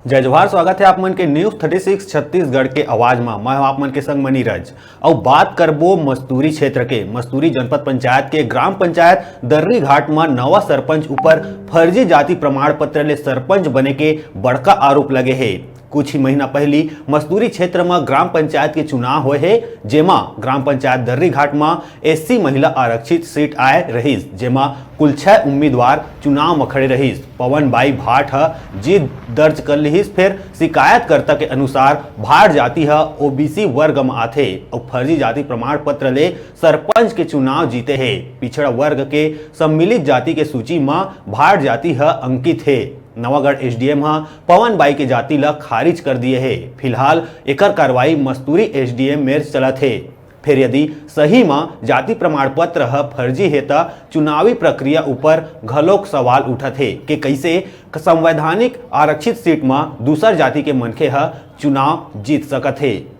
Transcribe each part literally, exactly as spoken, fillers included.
जय जोहार, स्वागत है आप मन के न्यूज़ थर्टी सिक्स छत्तीसगढ़ के आवाज मा। मैं हूं आप मन के संग मनीरज। अउ बात करबो मस्तूरी क्षेत्र के। मस्तूरी जनपद पंचायत के ग्राम पंचायत दर्रीघाट म नवा सरपंच ऊपर फर्जी जाति प्रमाण पत्र ले सरपंच बने के बड़का आरोप लगे हे। कुछ ही महीना पहिली मस्तूरी क्षेत्र म ग्राम पंचायत के चुनाव होए हे, जेमा ग्राम पंचायत दर्रीघाट म एससी महिला आरक्षित सीट आए रहिस, जेमा कुल छह उम्मीदवार चुनाव म खड़े रहिस। पवन बाई भाट ह जीत दर्ज कर लिहिस। फेर शिकायतकर्ता के अनुसार भाट जाति ह ओबीसी वर्ग म आथे अउ फर्जी जाति प्रमाण पत्र ले सरपंच के चुनाव जीते हे। पिछड़ा वर्ग के सम्मिलित जाति के सूची म भाट जाति ह अंकित हे। नवागढ़ एसडीएम ह पवन बाई के जाति ल खारिज कर दिए हे। फिलहाल एकर कार्रवाई मस्तूरी एसडीएम मेर चलत हे। फेर यदि सही म जाति प्रमाण पत्र ह फर्जी हे, त चुनावी प्रक्रिया ऊपर घलोक सवाल उठत हे कि कइसे संवैधानिक आरक्षित सीट म दूसर जाति के मनखे ह चुनाव जीत सकत हे।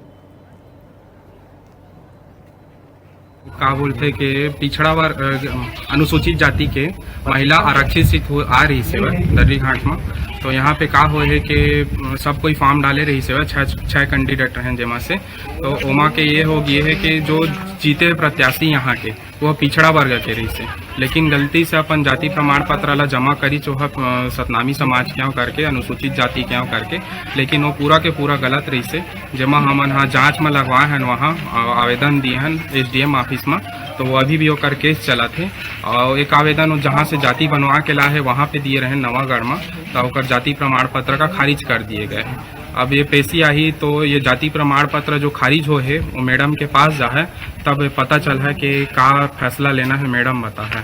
का बोलथे कि पिछड़ा वर्ग, अ, अनुसूचित जाति के महिला आरक्षित सीट हो, आ रहिस हे दर्रीघाट म। तो यहाँ पे का होए हे कि, अ, सब कोई फॉर्म डाले रहिस हे, छह, छह कैंडिडेट रहें जेमा से। तो ओमा के ये हो गए हे कि जो जीते प्रत्याशी यहाँ के, वो पिछड़ा वर्ग के रहिस हे, लेकिन गलती से अपन जाति प्रमाण पत्र ला जमा करिस, ओह, अ, सतनामी समाज के हव करके, अनुसूचित जाति के हव करके, लेकिन वो पूरा के पूरा गलत रहिस हे। जेमा हमन ह जांच म लगवाए हन, वहाँ, अ, आवेदन दिए हन एसडीएम ऑफिस म, तो वो अभी भी ओकर केस चलत हे। और एक आवेदन वो जहाँ से जाति बनवा के लाए हे, वहाँ पे दिए रहे नवागढ़ म, तो ओकर जाति प्रमाण पत्र का खारिज कर दिए गए हे। अब ये पेशी आही, तो ये जाति प्रमाण पत्र जो खारिज हो हे, वो मैडम के पास जा हे, तब पता चल हे कि का फैसला लेना हे, मैडम बता हे।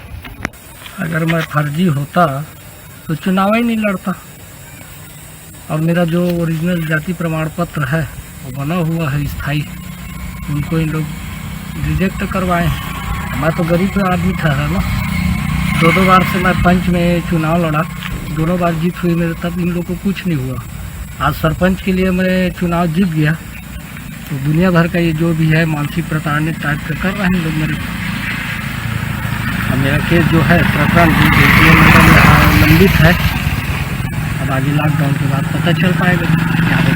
अगर मैं फर्जी होता, तो चुनाव ही नहीं लड़ता। और मेरा जो ओरिजिनल जाति प्रमाण पत्र है, वो बना हुआ है स्थायी, उनको इन लोग रिजेक्ट करवाए हैं। मैं तो गरीब आदमी था, है ना, दो दो बार से मैं पंच में चुनाव लड़ा, दोनों बार जीत हुई मेरे, तब इन लोग को कुछ नहीं हुआ। आज सरपंच के लिए मैं चुनाव जीत गया, तो दुनिया भर का ये जो भी है मानसिक प्रताड़ना टाइप का कर रहे हैं लोग मेरे को। अब मेरा केस जो है, प्रकरण भी एसडीएम मैडम यहाँ लंबित है। अब आगे लॉकडाउन के बाद पता चल पाएगा कि क्या